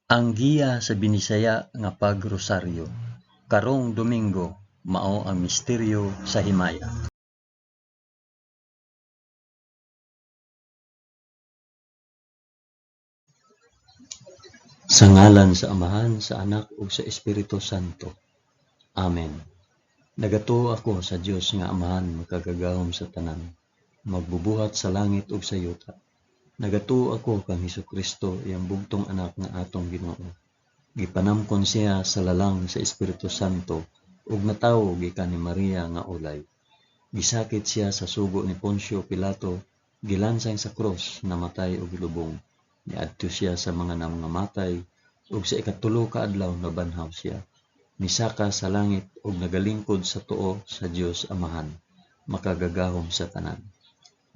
Ang giya sa Binisaya nga pagrosaryo karong Domingo mao ang misteryo sa himaya. Sa ngalan sa Amahan, sa Anak ug sa Espiritu Santo. Amen. Nagatuo ako sa Dios nga Amahan makagagahom sa tanan, magbubuhat sa langit ug sa yuta. Nagatuo ako kang Hesukristo, iyang bugtong anak nga atong Ginoo. Gipanamkon siya sa lalang sa Espiritu Santo ug natawo gikan ni Maria nga ulay. Gisakit siya sa sugo ni Poncio Pilato, gilansang sa krus, namatay ug gilubong. Niadto siya sa mga nangamatay ug sa ikatulo ka adlaw nabanhaw siya. Misaka sa langit ug nagalingkod sa tuo sa Dios Amahan, makagagahom sa tanan.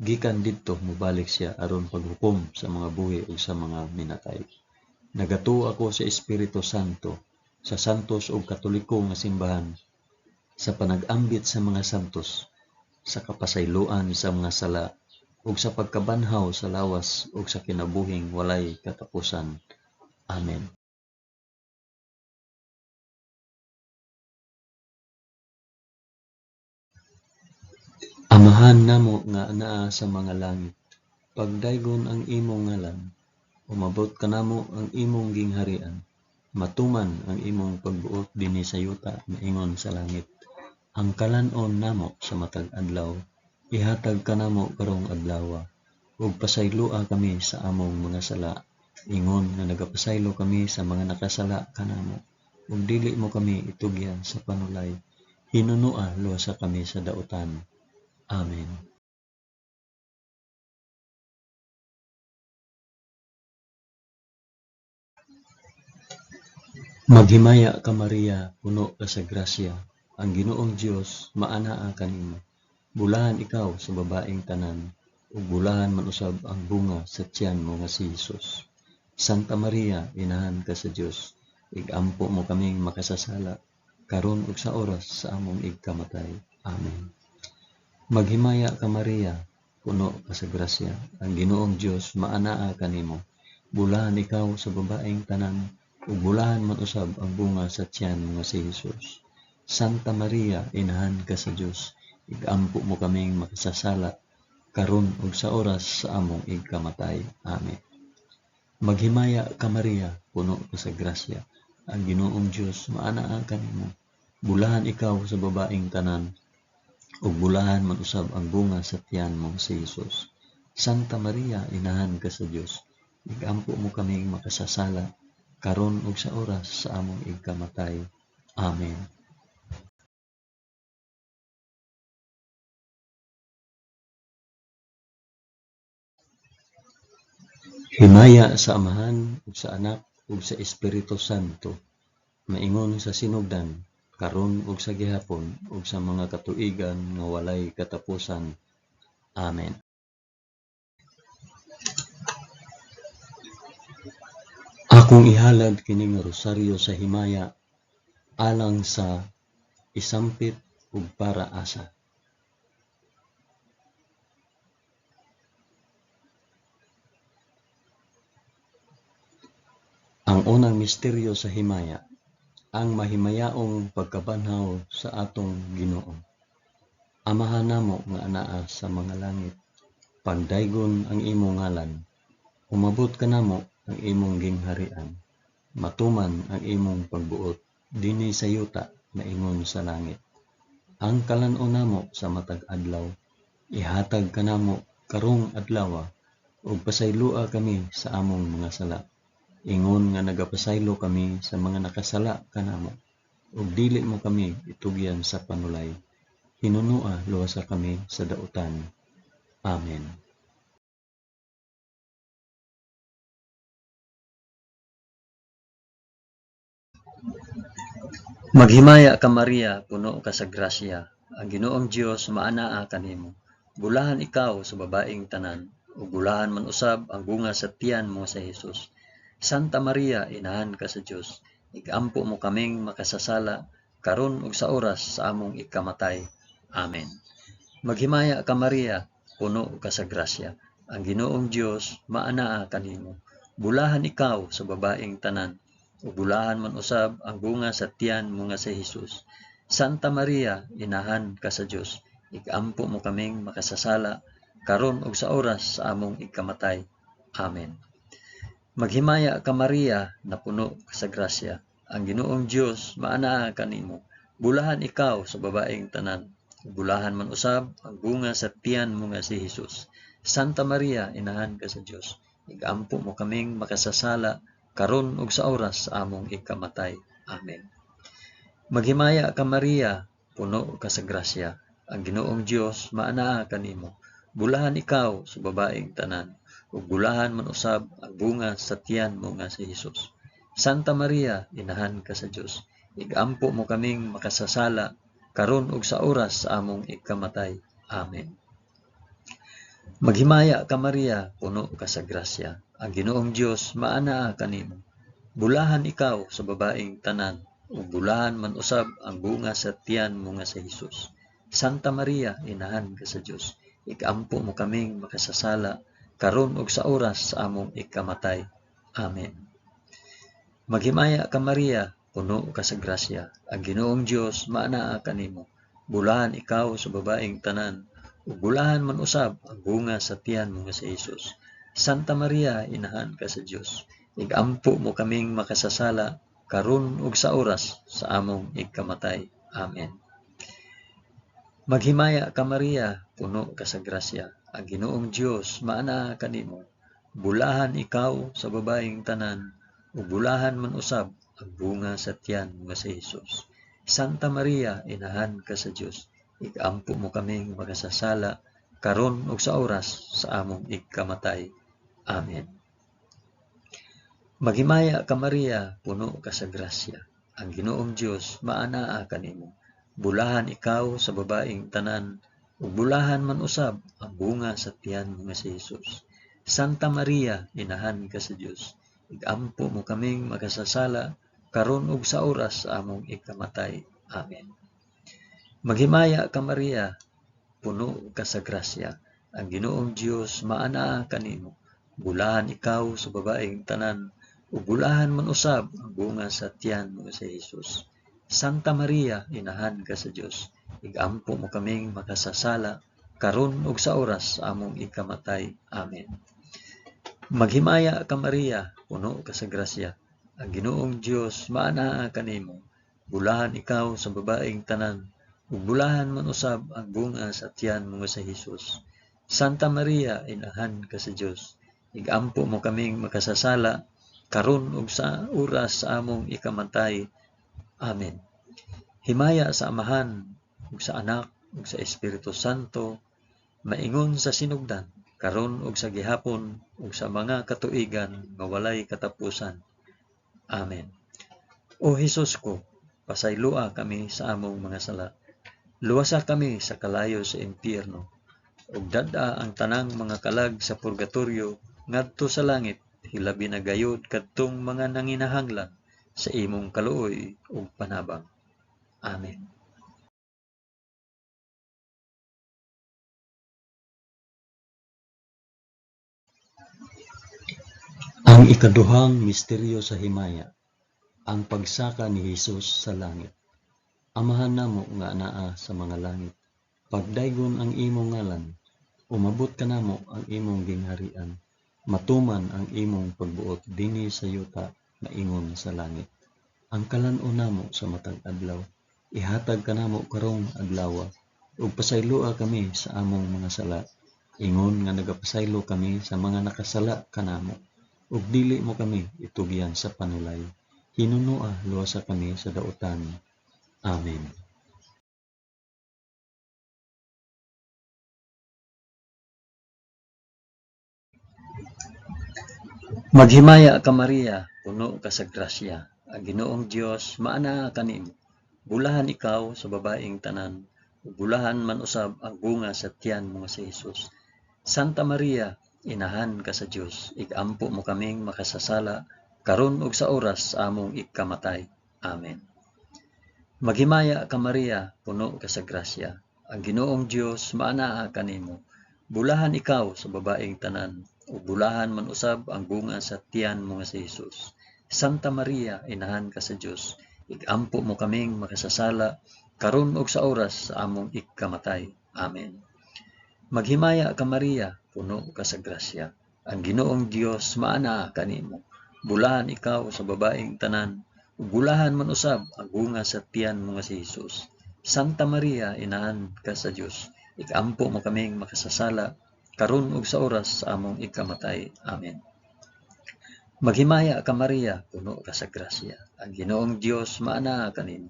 Gikan didto mobalik siya aron paghukom sa mga buhi ug sa mga minatay. Nagatuo ako sa Espiritu Santo, sa santos ug katoliko nga simbahan, sa panag-ambit sa mga santos, sa kapasayloan sa mga sala, ug sa pagkabanhaw sa lawas ug sa kinabuhing walay katapusan. Amen. Amahan namo nga anaa sa mga langit, pagdaygon ang imong ngalan, umabot kanamo ang imong gingharian, matuman ang imong pagbuot dinhi sa yuta maingon sa langit. Ang kalan-on namo sa matag adlaw, ihatag kanamo karong adlawa, ug pasayloa kami sa among mga sala, ingon nga nagapasaylo kami sa mga nakasala kanamo, ug dili mo kami itugyan sa panulay, hinunoa luwasa kami sa dautan. Amen. Maghimaya ka Maria, puno ka sa grasya, ang Ginoong Dios maanaa kanimo. Bulahan ikaw sa babaeng tanan, ug bulahan man usab ang bunga sa tiyan mo nga si Hesus. Santa Maria, inahan ka sa Dios, igampo mo kaming makasasala, karon ug sa oras sa among igkamatay. Amen. Maghimaya ka Maria, puno ka sa grasya, ang Ginoong Dios maanaa kanimo. Bulahan ikaw sa babaeng tanan, ug bulahan man usab ang bunga sa tiyan mo nga si Hesus. Santa Maria, inahan ka sa Dios, igampo mo kaming makasasala, karon ug sa oras sa among igkamatay. Amen. Maghimaya ka Maria, puno ka sa grasya, ang Ginoong Dios maanaa kanimo. Bulahan ikaw sa babaeng tanan, ug bulahan man usab ang bunga sa tiyan mo si Hesus. Santa Maria, inahan ka sa Dios, igampo mo kaming makasasala, karon ug sa oras sa among igkamatay. Amen. Himaya sa Amahan ug sa Anak ug sa Espiritu Santo, maingon sa sinugdan, karon ug sa gihapon ug sa mga katuigan nga walay katapusan. Amen. Akong ihalad kini nga rosaryo sa himaya alang sa isampit ug para asa. Ang unang misteryo sa himaya, ang mahimayaong pagkabanhaw sa atong Ginoo. Amahan namo nga anaa sa mga langit, pagdaygon ang imong ngalan, umabot kanamo ang imong gingharian, matuman ang imong pagbuot dinhi sa yuta maingon sa langit. Ang kalan-on namo sa matag adlaw, ihatag kanamo karong adlawa, ug pasayloa kami sa among mga sala, ingon nga nagapasaylo kami sa mga nakasala kanamo, ug dili mo kami itugyan sa panulay, hinunoa luwasa kami sa dautan. Amen. Maghimaya ka Maria, puno ka sa grasya, ang Ginoong Dios maanaa kanimo. Bulahan ikaw sa babaeng tanan, ug bulahan man usab ang bunga sa tiyan mo sa Hesus. Santa Maria, inahan ka sa Dios, igampo mo kaming makasasala, karon ug sa oras sa among ikamatay. Amen. Maghimaya ka Maria, puno ka sa grasya, ang Ginoong Dios maanaa kanimo. Bulahan ikaw sa babaeng tanan, ug bulahan man usab ang bunga sa tiyan mo nga si Hesus. Santa Maria, inahan ka sa Dios, igampo mo kaming makasasala, karon ug sa oras sa among ikamatay. Amen. Maghimaya ka Maria, napuno ka sa grasya. Ang Ginoong Dios maanaa kanimo. Bulahan ikaw sa babaeng tanan, ug bulahan man usab ang bunga sa tiyan mo nga si Hesus. Santa Maria, inahan ka sa Dios, igampo mo kaming makasasala, karon ug sa oras sa among ikamatay. Amen. Maghimaya ka Maria, puno ka sa grasya. Ang Ginoong Dios maanaa kanimo. Bulahan ikaw sa babaeng tanan, ug bulahan man usab ang bunga sa tiyan mo nga si Hesus. Santa Maria, inahan ka sa Dios, igampo mo kaming makasasala, karon ug sa oras sa among ikamatay. Amen. Maghimaya ka Maria, puno ka sa grasya. Ang Ginoong Dios maanaa kanimo. Bulahan ikaw sa babaeng tanan, ug bulahan man usab ang bunga sa tiyan mo nga si Hesus. Santa Maria, inahan ka sa Dios, igampo mo kaming makasasala, karon ug sa oras sa among ikamatay. Amen. Maghimaya ka Maria, puno ka sa grasya. Ang Ginoong Dios maanaa kanimo. Bulahan ikaw sa babaeng tanan, ug bulahan man usab ang bunga sa tiyan mo nga si Hesus. Santa Maria, inahan ka sa Dios, igampo mo kaming makasasala, karon ug sa oras sa among ikamatay. Amen. Maghimaya ka Maria, puno ka sa grasya. Ang Ginoong Dios maanaa kanimo. Bulahan ikaw sa babaeng tanan, ug bulahan man usab ang bunga sa tiyan mo nga si Hesus. Santa Maria, inahan ka sa Dios, igampo mo kaming makasasala, karon ug sa oras sa among ikamatay. Amen. Maghimaya ka Maria, puno ka sa grasya. Ang Ginoong Dios maanaa kanimo. Bulahan ikaw sa babaeng tanan, ug bulahan man usab ang bunga sa tiyan mo nga si Hesus. Santa Maria, inahan ka sa Dios, igampo mo kaming makasasala, karon ug sa oras sa among ikamatay. Amen. Maghimaya ka Maria, puno ka sa grasya. Ang Ginoong Dios maanaa kanimo. Bulahan ikaw sa babaeng tanan, ug bulahan man usab ang bunga sa tiyan mo nga si Hesus. Santa Maria, inahan ka sa Dios, igampo mo kaming makasasala, karon ug sa oras sa among ikamatay. Amen. Maghimaya ka Maria, puno ka sa grasya. Ang Ginoong Dios maanaa kanimo. Bulahan ikaw sa babaeng tanan, ug bulahan man usab ang bunga sa tiyan mo nga si Hesus. Santa Maria, inahan ka sa Dios, igampo mo kaming makasasala, karon ug sa oras sa among ikamatay. Amen. Himaya sa Amahan, ug sa Anak, ug sa Espiritu Santo, maingon sa sinugdan, karon ug sa gihapon, ug sa mga katuigan nga walay katapusan. Amen. O Hesus ko, pasayloa kami sa among mga sala. Luwasa kami sa kalayo sa impyerno, ug dad-a ang tanang mga kalag sa purgatorio ngadto sa langit, hilabi na gayod kadtong mga nanginahanglan sa imong kaluoy ug panabang. Amen. Ang ikaduhang misteryo sa himaya, ang pagsaka ni Hesus sa langit. Amahan namo nga anaa sa mga langit, pagdaygon ang imong ngalan, umabot kanamo ang imong gingharian, matuman ang imong pagbuot dinhi sa yuta maingon sa langit. Ang kalan-on namo sa matag adlaw, ihatag kanamo karong adlawa, ug pasayloa kami sa among mga sala, ingon nga nagapasaylo kami sa mga nakasala kanamo, ug dili mo kami itugyan sa panulay. Hinunoa luwasa kami sa dautan. Amen. Maghimaya ka Maria, puno ka sa grasya. Ang Ginoong Dios maanaa kanimo. Bulahan ikaw sa babaeng tanan, ug bulahan man usab ang bunga sa tiyan mo nga si Hesus. Santa Maria, inahan ka sa Dios, igampo mo kaming makasasala, karon ug sa oras sa among ikamatay. Amen. Maghimaya ka Maria, puno ka sa grasya. Ang Ginoong Dios maanaa kanimo. Bulahan ikaw sa babaeng tanan, ug bulahan man usab ang bunga sa tiyan mo nga si Hesus. Santa Maria, inahan ka sa Dios, igampo mo kaming makasasala, karon ug sa oras sa among ikamatay. Amen. Maghimaya ka Maria, puno ka sa grasya. Ang Ginoong Dios maanaa kanimo. Bulahan ikaw sa babaeng tanan, ug bulahan man usab ang bunga sa tiyan mo nga si Hesus. Santa Maria, inahan ka sa Dios, ikampo mo kaming makasasala, karon ug sa oras sa among ikamatay. Amen. Maghimaya ka Maria, puno ka sa grasya. Ang Ginoong Dios maanaa kanimo.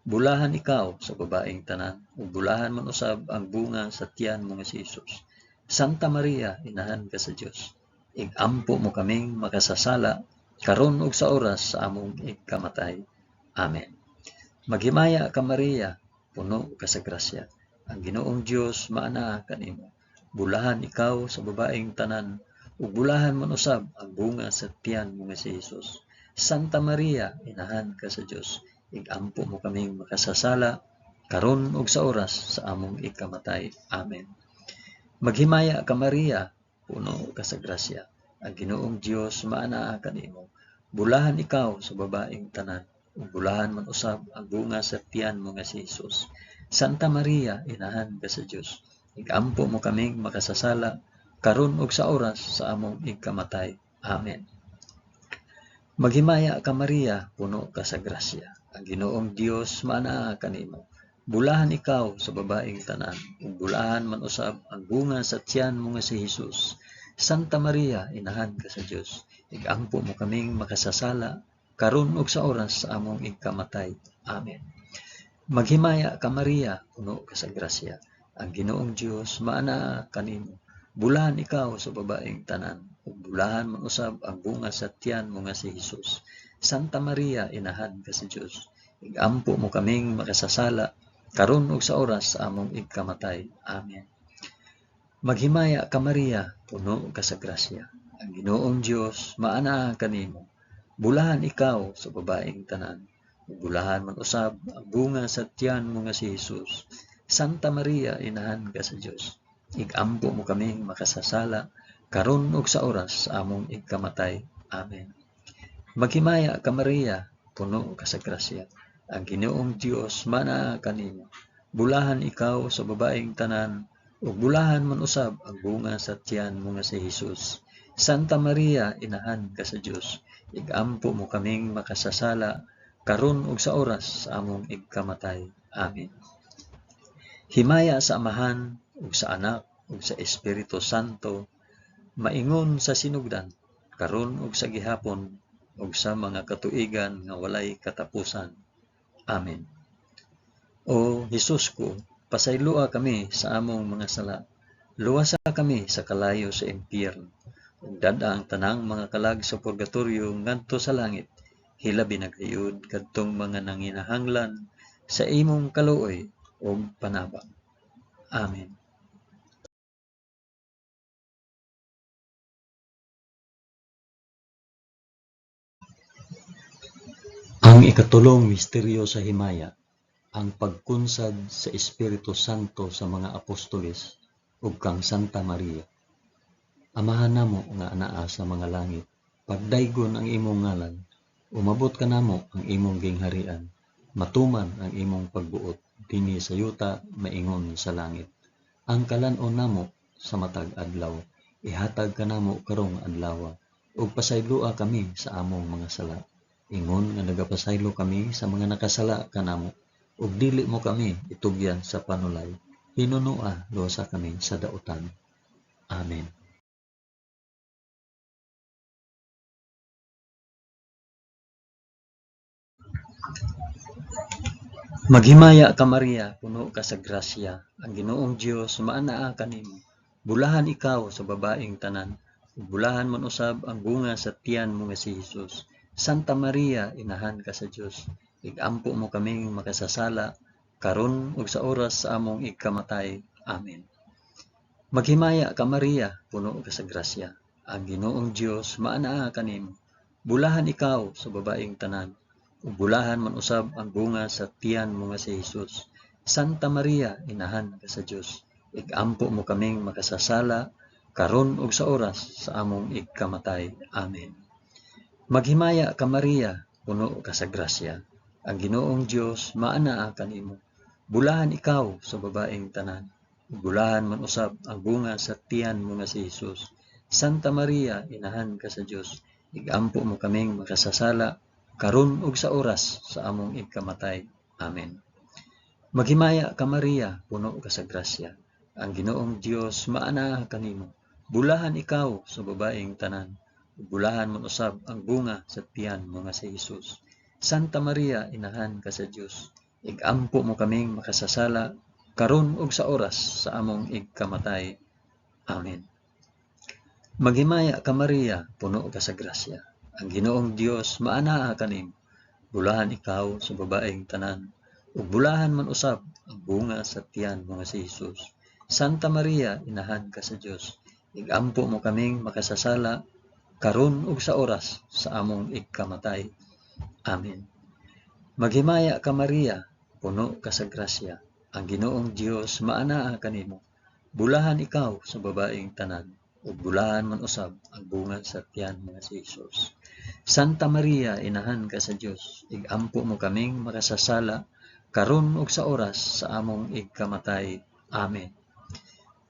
Bulahan ikaw sa babaeng tanan, ug bulahan man usab ang bunga sa tiyan mo nga si Hesus. Santa Maria, inahan ka sa Dios, igampo mo kaming makasasala, karon ug sa oras sa among ikamatay. Amen. Maghimaya ka Maria, puno ka sa grasya. Ang Ginoong Dios maanaa kanimo. Bulahan ikaw sa babaeng tanan, ug bulahan man usab ang bunga sa tiyan mo nga si Hesus. Santa Maria, inahan ka sa Dios, igampo mo kaming makasasala, karon ug sa oras sa among ikamatay. Amen. Maghimaya ka Maria, puno ka sa grasya. Ang Ginoong Dios maanaa kanimo. Bulahan ikaw sa babaeng tanan, ug bulahan man usab ang bunga sa tiyan mo nga si Hesus. Santa Maria, inahan ka sa Dios, igampo mo kaming makasasala, karon ug sa oras sa among ikamatay. Amen. Maghimaya ka Maria, puno ka sa grasya. Ang Ginoong Dios maanaa kanimo. Bulahan ikaw sa babaeng tanan, ug bulahan man usab ang bunga sa tiyan mo nga si Hesus. Santa Maria, inahan ka sa Dios, igampo mo kaming makasasala, karon ug sa oras sa among ikamatay. Amen. Maghimaya ka Maria, puno ka sa grasya. Ang Ginoong Dios maanaa kanimo. Bulahan ikaw sa babaeng tanan, ug bulahan man usab ang bunga sa tiyan mo nga si Hesus. Santa Maria, inahan ka sa Dios, igampo mo kaming makasasala, karon ug sa oras sa among ikamatay. Amen. Maghimaya ka Maria, puno ka sa grasya. Ang Ginoong Dios maanaa kanimo. Bulahan ikaw sa babaeng tanan, ug bulahan man usab ang bunga sa tiyan mo nga si Hesus. Santa Maria, inahan ka sa Dios, igampo mo kaming makasasala, karon ug sa oras sa among ikamatay. Amen. Maghimaya ka Maria, puno ka sa grasya. Ang Ginoong Dios maanaa kanimo. Bulahan ikaw sa babaeng tanan, ug bulahan man usab ang bunga sa tiyan mo nga si Hesus. Santa Maria, inahan ka sa Dios, igampo mo kaming makasasala, karon ug sa oras sa among ikamatay. Amen. Himaya sa Amahan, ug sa Anak, ug sa Espiritu Santo, maingon sa sinugdan, karon ug sa gihapon, ug sa mga katuigan nga walay katapusan. Amen. O Hesus ko, pasayloa kami sa among mga sala. Luwasa kami sa kalayo sa impyerno. Ug dad-a ang tanang mga kalag sa purgatorio ngadto sa langit. Hilabi na gayud kadtong mga nanginahanglan sa imong kaluoy ug panabang. Amen. Ang ikatulong misteryo sa himaya, ang pagkunsad sa Espiritu Santo sa mga apostoles ug kang Santa Maria. Amahan namo nga anaa sa mga langit, pagdaygon ang imong ngalan, umabot kanamo ang imong gingharian, matuman ang imong pagbuot dinhi sa yuta maingon sa langit. Ang kalan-on namo sa matag adlaw, ihatag kanamo karong adlaw, ug pasayloa kami sa among mga sala. Ingon nga nagapasaylo kami sa mga nakasala kanamo, ug dili mo kami itugyan sa panulay. Hinunua, luwasa kami sa dautan. Amen. Maghimaya ka Maria, puno ka sa grasya. Ang Ginoong Dios maanaa kanimo. Bulahan ikaw sa babaeng tanan, ug bulahan man usab ang bunga sa tiyan mo nga si Hesus. Santa Maria, inahan ka sa Dios, igampo mo kaming makasasala, karon ug sa oras sa among ikamatay. Amen. Maghimaya ka Maria, puno ka sa grasya. Ang Ginoong Dios maanaa kanimo. Bulahan ikaw sa babaeng tanan, ug bulahan man usab ang bunga sa tiyan mo nga si Hesus. Santa Maria, inahan ka sa Dios, igampo mo kaming makasasala, karon ug sa oras sa among igkamatay. Amen. Maghimaya ka Maria, puno ka sa grasya. Ang Ginoong Dios maanaa kanimo. Bulahan ikaw sa babaeng tanan. Bulahan man usab ang bunga sa tiyan mo nga si Hesus. Santa Maria, inahan ka sa Dios, igampo mo kaming makasasala karon ug sa oras sa among igkamatay. Amen. Maghimaya ka Maria, puno ka sa grasya. Ang Ginoong Dios maanaa kanimo. Bulahan ikaw sa babaeng tanan. Bulahan man usab ang bunga sa tiyan mo nga si Hesus. Santa Maria, inahan ka sa Dios, igampo mo kaming makasasala karon ug sa oras sa among igkamatay. Amen. Maghimaya ka Maria, puno ka sa grasya. Ang Ginoong Dios maanaa kanimo. Bulahan ikaw sa babaeng tanan, ug bulahan man usab ang bunga sa tiyan mo nga si Hesus. Santa Maria, inahan ka sa Dios, igampo mo kaming makasasala karon ug sa oras sa among igkamatay. Amen. Maghimaya ka Maria, puno ka sa grasya. Ang Ginoong Dios maanaa kanimo. Bulahan ikaw sa babaeng tanan, ug bulahan man usab ang bunga sa tiyan mo nga si Hesus. Santa Maria, inahan ka sa Dios, igampo mo kaming makasasala karon ug sa oras sa among igkamatay. Amen.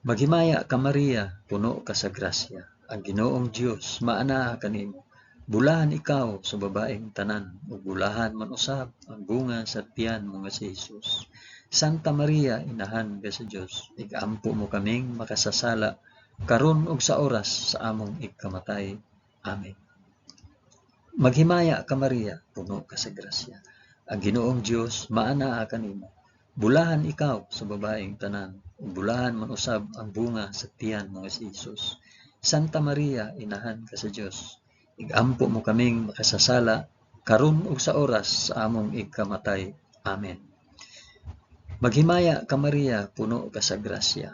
Maghimaya ka Maria, puno ka sa grasya. Ang Ginoong Dios maanaa kanimo. Bulahan ikaw sa babaeng tanan, ug bulahan man usab ang bunga sa tiyan mo nga si Hesus. Santa Maria, inahan ka sa Dios, igampo mo kaming makasasala karon ug sa oras sa among igkamatay. Amen. Maghimaya ka Maria, puno ka sa grasya. Ang Ginoong Dios maanaa kanimo. Bulahan ikaw sa babaeng tanan, ug bulahan man usab ang bunga sa tiyan mo nga si Hesus. Santa Maria, inahan ka sa Dios, igampo mo kaming makasasala karon ug sa oras sa among igkamatay. Amen. Maghimaya ka Maria, puno ka sa grasya.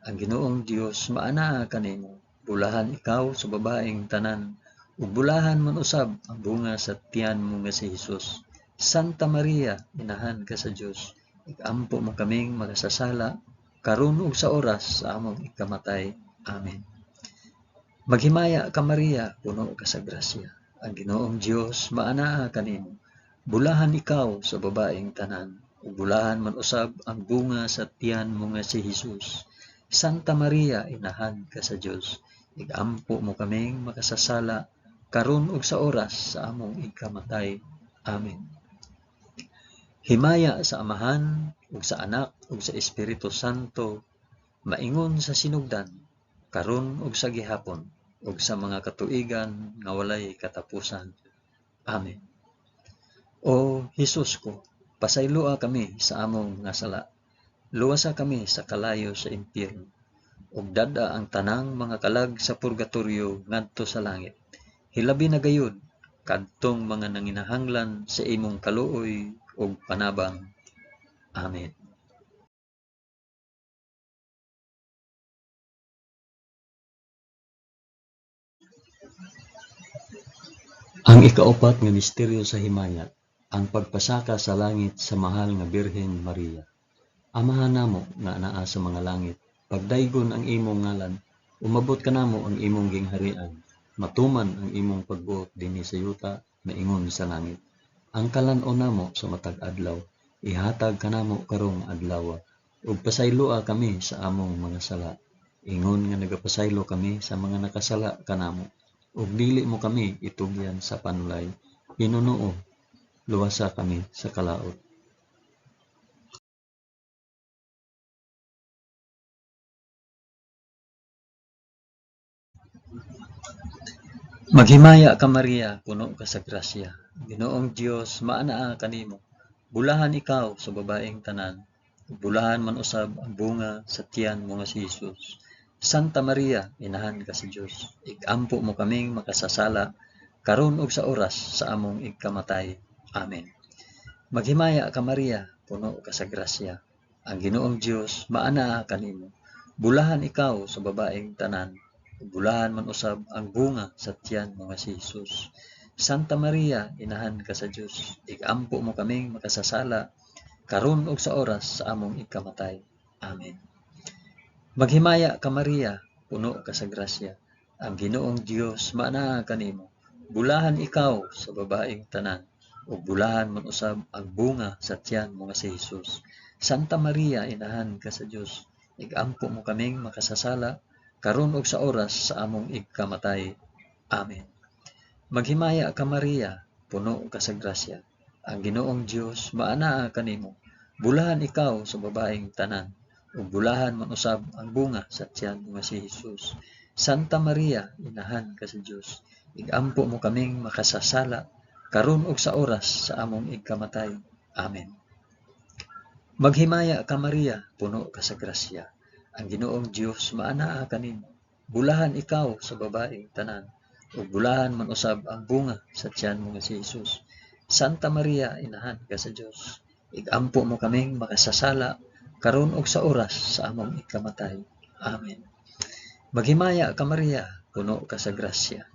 Ang Ginoong Dios maanaa kanimo. Bulahan ikaw sa babaeng tanan, ug bulahan man usab ang bunga sa tiyan mo nga si Hesus. Santa Maria, inahan ka sa Dios, igampo mo kaming makasasala karon ug sa oras sa among igkamatay. Amen. Maghimaya ka Maria, puno ka sa grasya. Ang Ginoong Dios maanaa kanimo. Bulahan ikaw sa babaeng tanan, ug bulahan man usab ang bunga sa tiyan mo nga si Hesus. Santa Maria, inahan ka sa Dios, igampo mo kaming makasasala karon ug sa oras sa among igkamatay. Amen. Himaya sa Amahan ug sa Anak ug sa Espiritu Santo, maingon sa sinugdan, karon ug sa gihapon, ug sa mga katuigan nga walay katapusan. Amen. O Hesus ko, pasayloa kami sa among mga sala. Luwasa kami sa kalayo sa impyerno, ug dad-a ang tanang mga kalag sa purgatorio ngadto sa langit. Hilabi na gayud kadtong mga nanginahanglan sa imong kaluoy ug panabang. Amen. Ang ikaupat nga misteryo sa himaya, ang pagpasaka sa langit sa mahal nga Birhen Maria. Amahan namo nga anaa sa mga langit, pagdaygon ang imong ngalan, umabot kanamo ang imong gingharian, matuman ang imong pagbuot dinhi sa yuta maingon sa langit. Ang kalan-on namo sa matag adlaw, ihatag kanamo karong adlaw, ug pasayloa kami sa among mga sala, ingon nga nagapasaylo kami sa mga nakasala kanamo, ug dili mo kami itugyan sa panulay, hinunuo, luwasa kami sa kalaot. Maghimaya ka Maria, puno ka sa grasya. Ginoong Dios maanaa kanimo. Bulahan ikaw sa babaeng tanan, ug bulahan man usab ang bunga sa tiyan mo nga si Hesus. Santa Maria, inahan ka sa Dios, igampo mo kaming makasasala karon ug sa oras sa among igkamatay. Amen. Maghimaya ka Maria, puno ka sa grasya. Ang Ginoong Dios maanaa kanimo. Bulahan ikaw sa babaeng tanan, ug bulahan man usab ang bunga sa tiyan mo nga si Hesus. Santa Maria, inahan ka sa Dios, igampo mo kaming makasasala karon ug sa oras sa among igkamatay. Amen. Maghimaya ka Maria, puno ka sa grasya. Ang Ginoong Dios maanaa kanimo. Bulahan ikaw sa babaeng tanan, ug bulahan man usab ang bunga sa tiyan mo nga si Hesus. Santa Maria, inahan ka sa Dios, igampo mo kaming makasasala karon ug sa oras sa among igkamatay. Amen. Maghimaya ka Maria, puno ka sa grasya. Ang Ginoong Dios maanaa kanimo. Bulahan ikaw sa babaeng tanan, ug bulahan man usab ang bunga sa tiyan mo nga si Hesus. Santa Maria, inahan ka sa Dios, igampo mo kaming makasasala karon ug sa oras sa among igkamatay. Amen. Maghimaya ka Maria, puno ka sa grasya. Ang Ginoong Dios maanaa kanimo. Bulahan ikaw sa babaeng tanan, ug bulahan man usab ang bunga sa tiyan mo nga si Hesus. Santa Maria, inahan ka sa Dios, igampo mo kaming makasasala karon ug sa oras sa among ikamatay. Amen. Maghimaya ka Maria, puno ka sa grasya.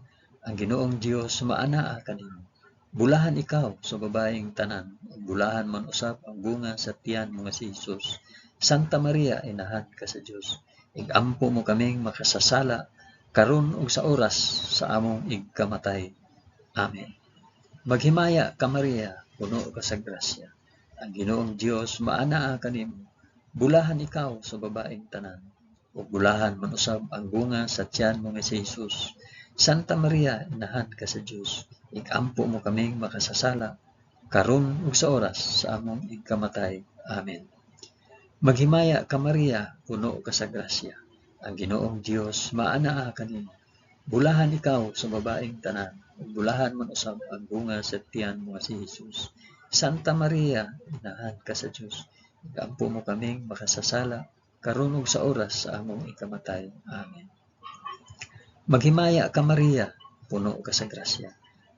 Ang Ginoong Dios maanaa kanimo. Bulahan ikaw sa babaeng tanan, ug bulahan man usab ang bunga sa tiyan mo nga si Hesus. Santa Maria, inahan ka sa Dios, igampo mo kaming makasasala karon ug sa oras sa among igkamatay. Amen. Maghimaya ka Maria, puno ka sa grasya. Ang Ginoong Dios maanaa kanimo. Bulahan ikaw sa babaeng tanan, ug bulahan man usab ang bunga sa tiyan mo nga si Hesus. Santa Maria, inahan ka sa Dios, igampo mo kaming makasasala karon ug sa oras sa among igkamatay. Amen. Maghimaya ka Maria, puno ka sa grasya. Ang Ginoong Dios maanaa kanimo. Bulahan ikaw sa babaeng tanan, ug bulahan man usab ang bunga sa tiyan mo nga si Hesus. Santa Maria, inahan ka sa Dios, igampo mo kaming makasasala karon ug sa oras sa among ikamatay. Amen. Maghimaya ka Maria, puno ka sa grasya.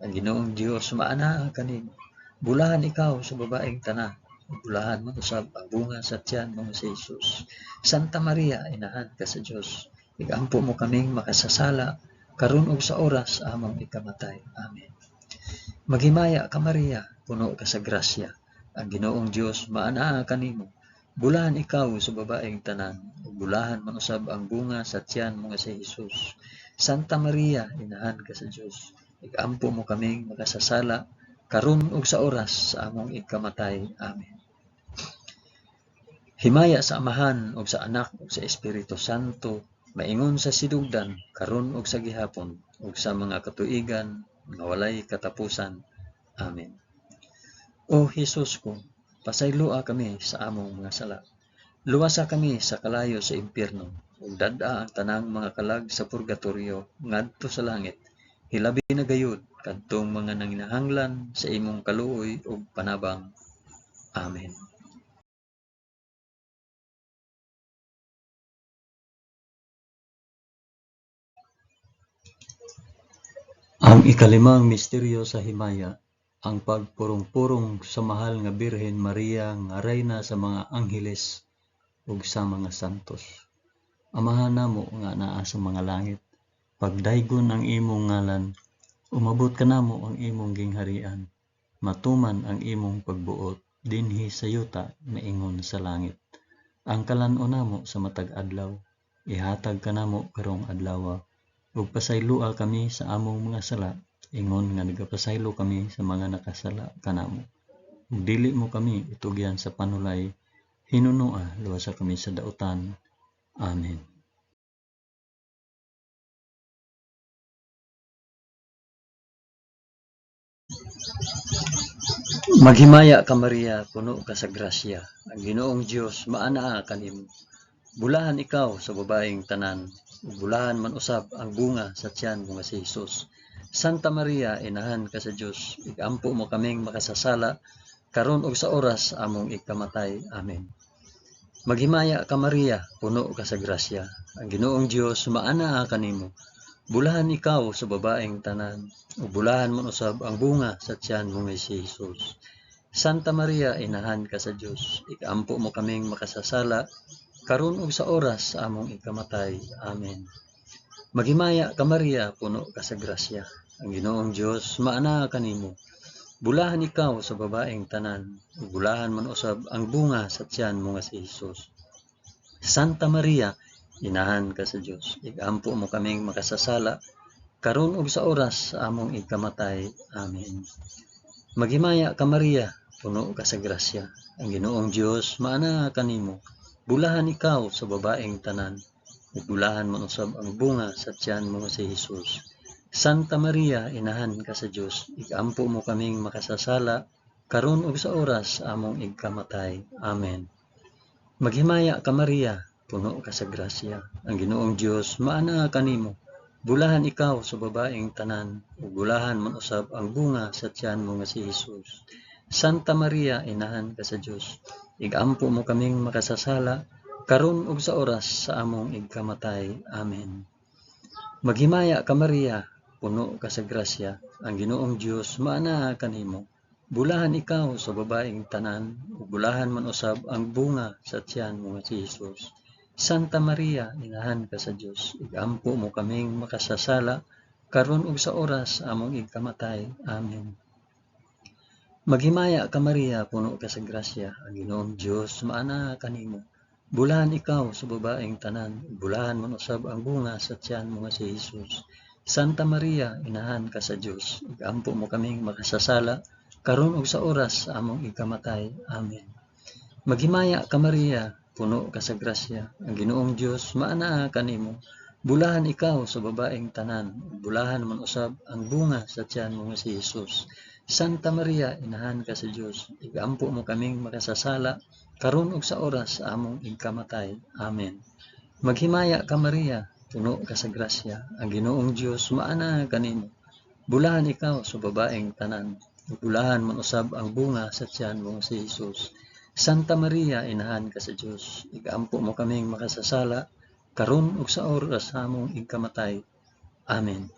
Ang Ginoong Dios maanaa kanimo. Bulahan ikaw sa babaeng tanan, ug bulahan man usab ang bunga sa tiyan mo nga si Hesus. Santa Maria, inahan ka sa Dios, igampo mo kaming makasasala karon ug sa oras sa among ikamatay. Amen. Maghimaya ka Maria, puno ka sa grasya. Ang Ginoong Dios maanaa kanimo. Bulahan ikaw sa babaeng tanan, ug bulahan man usab ang bunga sa tiyan mo nga si Hesus. Santa Maria, inahan ka sa Dios, igampo mo kaming makasasala karon ug sa oras sa among ikamatay. Amen. Himaya sa Amahan ug sa Anak ug sa Espiritu Santo, maingon sa sinugdan, karon ug sa gihapon, ug sa mga katuigan nga walay katapusan. Amen. O Hesus ko, pasayloa kami sa among mga sala. Luwasa kami sa kalayo sa impyerno, ug dad-a ang tanang mga kalag sa purgatorio ngadto sa langit. Hilabi na gayud kadtong mga nanginahanglan sa imong kaluoy ug panabang. Amen. Ang ikalimang misteryo sa himaya, ang pagpurong-purong sa mahal nga Birhen Maria nga rayna sa mga angheles ug sa mga santos. Amahan namo nga naa sa mga langit, pagdaygon ang imong ngalan, umabot kanamo ang imong gingharian, matuman ang imong pagbuot dinhi sa yuta maingon sa langit. Ang kalan-on namo sa matag adlaw, ihatag kanamo karong adlaw, ug pasayloa kami sa among mga sala, ingon nga nagapasaylo kami sa mga nakasala kanamo. Ug dili mo kami itugyan sa panulay, hinunoa luwasa kami sa dautan. Amen. Maghimaya ka Maria, puno ka sa grasya. Ang Ginoong Dios maanaa kanimo. Bulahan ikaw sa babaeng tanan, ug bulahan man usab ang bunga sa tiyan mo nga si Hesus. Santa Maria, inahan ka sa Dios, igampo mo kaming makasasala karon ug sa oras sa among ikamatay. Amen. Maghimaya ka Maria, puno ka sa grasya. Ang Ginoong Dios maanaa kanimo. Bulahan ikaw sa babaeng tanan, ug bulahan man usab ang bunga sa tiyan mo nga si Hesus. Santa Maria, inahan ka sa Dios, ikampo mo kaming makasasala karon ug sa oras sa among ikamatay. Amen. Maghimaya ka Maria, puno ka sa grasya. Ang Ginoong Dios maanaa kanimo. Bulahan ikaw sa babaeng tanan, ug bulahan man usab ang bunga sa tiyan mo nga si Hesus. Santa Maria, Inahan ka sa Dios, igampo mo kaming makasasala, karon ug sa oras sa among ikamatay. Amen. Maghimaya ka Maria, puno ka sa grasya, ang Ginoong Dios maanaa kanimo. Bulahan ikaw sa babaeng tanan, ug bulahan man usab ang bunga sa tiyan mo nga si Hesus. Santa Maria, inahan ka sa Dios, igampo mo kaming makasasala, karon ug sa oras sa among ikamatay. Amen. Maghimaya ka Maria, puno ka sa grasya, ang Ginoong Dios maanaa kanimo. Bulahan ikaw sa babaeng tanan, ug bulahan man usab ang bunga sa tiyan mo nga si Hesus. Santa Maria, inahan ka sa Dios, igampo mo kaming makasasala, karon ug sa oras sa among ikamatay. Amen. Maghimaya ka Maria, puno ka sa grasya, ang Ginoong Dios maanaa kanimo. Bulahan ikaw sa babaeng tanan, ug bulahan man usab ang bunga sa tiyan mo nga si Hesus. Santa Maria, inahan ka sa Dios, igampo mo kaming makasasala, karon ug sa oras sa among ikamatay. Amen. Maghimaya ka Maria, puno ka sa grasya, ang Ginoong Dios maanaa kanimo. Bulahan ikaw sa babaeng tanan, ug bulahan man usab ang bunga sa tiyan mo nga si Hesus. Santa Maria, inahan ka sa Dios, igampo mo kaming makasasala, karon ug sa oras sa among ikamatay. Amen. Maghimaya ka Maria, puno ka sa grasya, ang Ginoong Dios maanaa kanimo. Bulahan ikaw sa babaeng tanan, ug bulahan man usab ang bunga sa tiyan mo nga si Hesus. Santa Maria, inahan ka sa Dios, igampo mo kaming makasasala, karon ug sa oras sa among ikamatay. Amen. Maghimaya ka Maria, puno ka sa grasya, ang Ginoong Dios maanaa kanimo. Bulahan ikaw sa babaeng tanan, ug bulahan man usab ang bunga sa tiyan mo nga si Hesus. Santa Maria, inahan ka sa Dios, igampo mo kaming makasasala, karon ug sa oras sa among ikamatay. Amen.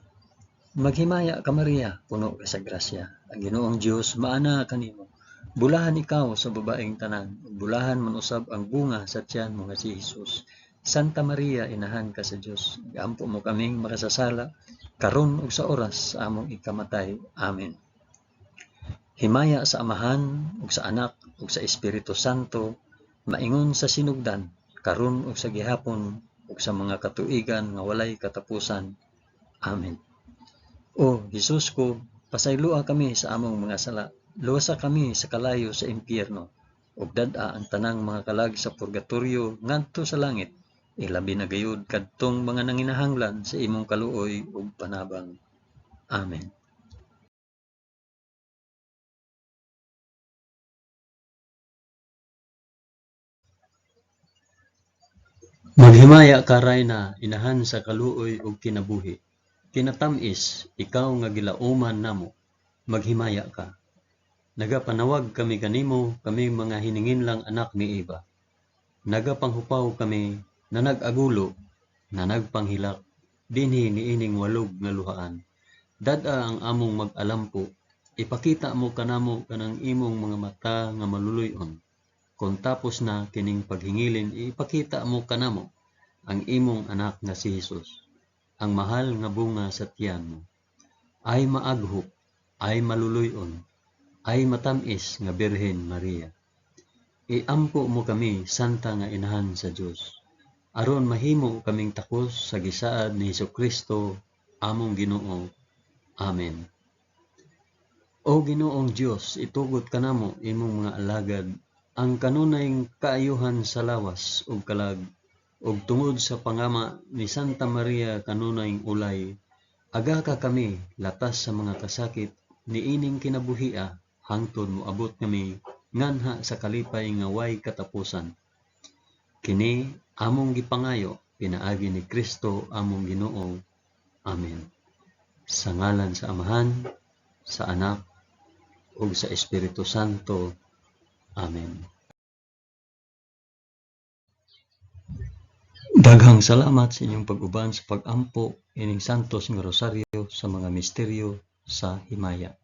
Maghimaya ka Maria, puno ka sa grasya, ang Ginoong Dios maanaa kanimo. Bulahan ikaw sa babaeng tanan, ug bulahan man usab ang bunga sa tiyan mo nga si Hesus. Santa Maria, inahan ka sa Dios, igampo mo kaming makasasala, karon ug sa oras sa among ikamatay. Amen. Himaya sa Amahan ug sa Anak ug sa Espiritu Santo, maingon sa sinugdan, karon ug sa gihapon ug sa mga katuigan nga walay katapusan. Amen. O Hesus ko, pasayloa kami sa among mga sala, luwasa kami sa kalayo sa impyerno, ug dad-a ang tanang mga kalag sa purgatorio ngadto sa langit, ilabi na gayud kadtong mga nanginahanglan sa imong kaluoy ug panabang. Amen. Maghimaya ka Rayna, inahan sa kaluoy ug kinabuhi. Kinatam-is, ikaw nga gilauman namo, maghimaya ka. Nagapanawag kami kanimo, kaming mga hininginlang anak ni Eva. Nagapanghupaw kami, na nag-agulo, na nagpanghilak, dinhi niining walog nga luhaan. Dad-a ang among mag-alampo, ipakita mo kanamo kanang imong mga mata nga maluluy-on. Kon tapos na kining paghingilin, ipakita mo kanamo ang imong anak nga si Hesus, ang mahal nga bunga sa tiyan mo. Ay maaghop, ay maluluy-on, ay matam-is nga Birhen Maria. Iampo mo kami, Santa nga Inahan sa Dios, aron mahimo kaming takos sa gisaad ni Hesukristo among Ginoo. Amen. O Ginoong Dios, itugot kanamo imong mga alagad ang kanunay kaayuhan sa lawas ug kalag, ug tungod sa pangama ni Santa Maria kanunay ulay, agaka kami latas sa mga kasakit niining kinabuhia hangtod moabot kami nganha sa kalipay nga way katapusan. Kini among gipangayo pinaagi ni Kristo among Ginoo. Amen. Sa ngalan sa Amahan, sa Anak, ug sa Espiritu Santo. Amen. Daghang salamat sa inyong pag-uban sa pag-ampo ining Santos nga Rosaryo sa mga misteryo sa himaya.